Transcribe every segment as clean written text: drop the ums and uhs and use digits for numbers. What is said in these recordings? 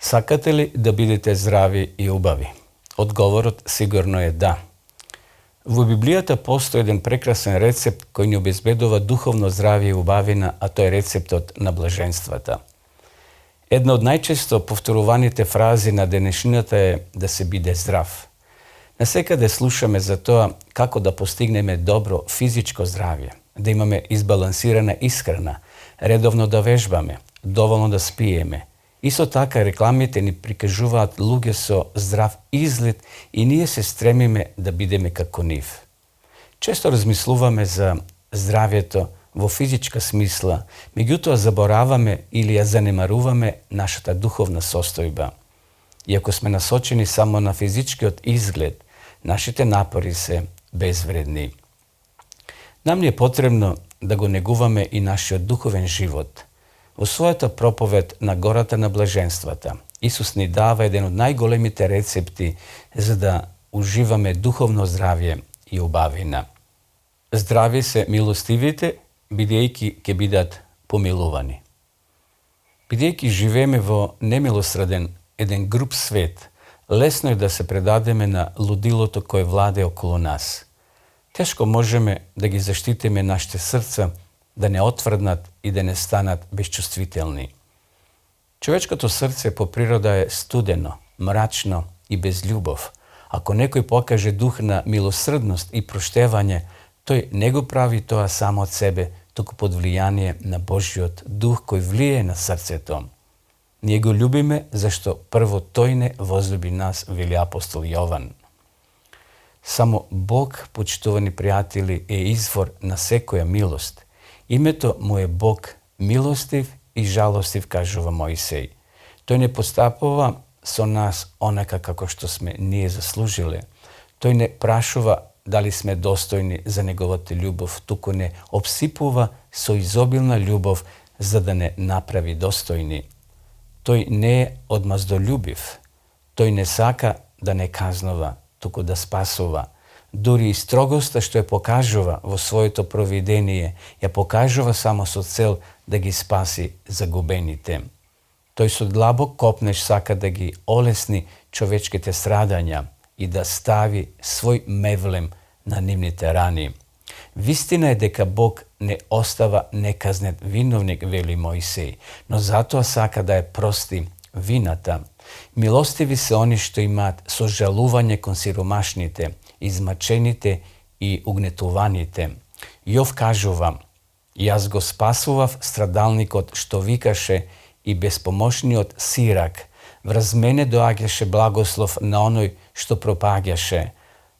Сакате ли да бидете здрави и убави? Одговорот сигурно е да. Во Библијата постои еден прекрасен рецепт кој ни обезбедува духовно здравје и убавина, а тоа е рецептот на блаженствата. Една од најчесто повторуваните фрази на денешнината е да се биде здрав. Насекаде слушаме за тоа како да постигнеме добро физичко здравје, да имаме избалансирана исхрана, редовно да вежбаме, доволно да спиеме. Исто така рекламите ни прикажуваат луѓе со здрав изглед и ние се стремиме да бидеме како нив. Често размислуваме за здравјето во физичка смисла, меѓутоа забораваме или ја занемаруваме нашата духовна состојба. Иако сме насочени само на физичкиот изглед, нашите напори се безвредни. Нам ни е потребно да го негуваме и нашиот духовен живот. Во својата проповед на гората на блаженствата, Исус ни дава еден од најголемите рецепти за да уживаме духовно здравје и убавина. Здрави се милостивите, бидејќи ќе бидат помилувани. Бидејќи живееме во немилосреден еден груб свет, лесно е да се предадеме на лудилото кое владе околу нас. Тешко можеме да ги заштитиме нашите срца, да не отврднат и да не станат безчувствителни. Човечкото срце по природа е студено, мрачно и без љубов. Ако некој покаже дух на милосрдност и проштевање, тој не го прави тоа само од себе, туку под влијание на Божиот дух кој влие на срцето. Ние го љубиме зашто прво тој не возлюби нас, вели апостол Јован. Само Бог, почитувани пријатели, е извор на секоја милост. Името му е Бог милостив и жалостив, кажува Мојсей. Тој не постапува со нас онака како што сме ние заслужиле. Тој не прашува дали сме достојни за неговата љубов, туку не обсипува со изобилна љубов за да не направи достојни. Тој не е одмаздолюбив. Тој не сака да не казнува, туку да спасува. Дури и строгоста што ја покажува во своето провидение, ја покажува само со цел да ги спаси загубените. Тој со длабок копнеж сака да ги олесни човечките страдања и да стави свој мевлем на нивните рани. Вистина е дека Бог не остава неказнет виновник, вели Мојсей, но затоа сака да ја прости вината. Милостиви се они што имаат сожалување кон сиромашните, измачените и угнетуваните. Јов кажува: Јас го спасував страдалникот што викаше и безпомошниот сирак. Врз мене доаѓаше благослов на оној што пропаѓаше.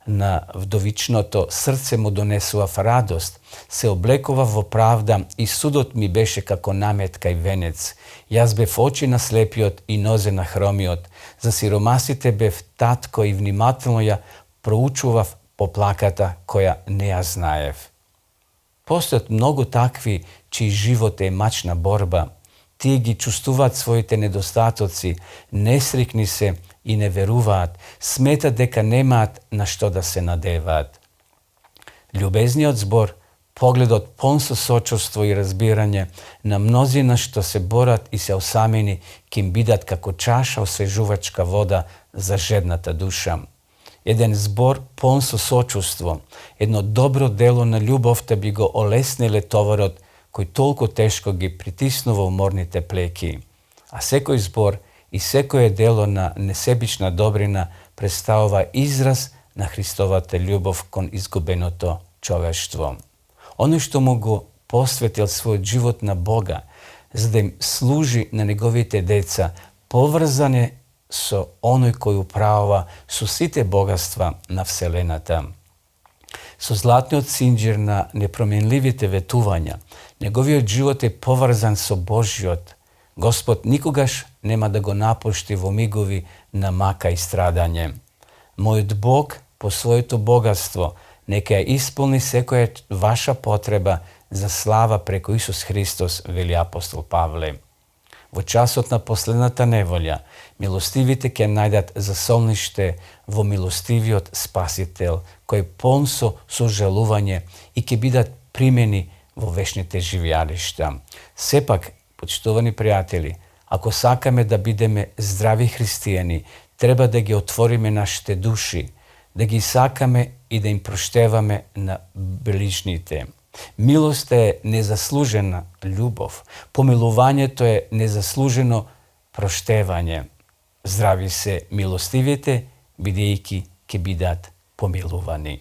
На вдовичното срце му донесував радост, се облекував во правда и судот ми беше како наметка и венец. Јас бев очи на слепиот и нозе на хромиот. За сиромасите бев татко и внимателно ја проучував поплаката која не ја знаев. Постојат многу такви чиј живот е мачна борба. Тие ги чувствуваат своите недостатоци, несрикни се и не веруваат, сметат дека немаат на што да се надеваат. Љубезниот збор, погледот пон со сочувство и разбирање на мнозина што се борат и се осамени, ќе им бидат како чаша освежувачка вода за жедната душа. Еден збор пон со сочувство, едно добро дело на љубовта би го олесниле товарот кој толку тешко ги притиснува уморните плеки. А секој збор и секое дело на несебична добрина представува израз на Христовата љубов кон изгубеното човештво. Оној што му го посветил својот живот на Бога, за да им служи на неговите деца, поврзан е со оној кој управува со сите богатства на Вселената. Со златниот синџир на непроменливите ветувања, неговиот живот е поврзан со Божиот. Господ никогаш нема да го напушти во мигови на мака и страдање. Мојот Бог по своето богатство нека ја исполни секоја ваша потреба за слава преку Исус Христос, вели апостол Павле. Во часот на последната неволја, милостивите ќе најдат засолниште во милостивиот Спасител, кој полн со сожалување и ќе бидат примени во вечните живеалишта. Сепак, почитувани пријатели, Ако сакаме да бидеме здрави христијани, треба да ги отвориме нашите души, да ги сакаме и да им проштеваме на ближните. Милост е незаслужена љубов. Помилувањето е незаслужено проштевање. Здрави се милостивите, бидејќи ќе бидат помилувани.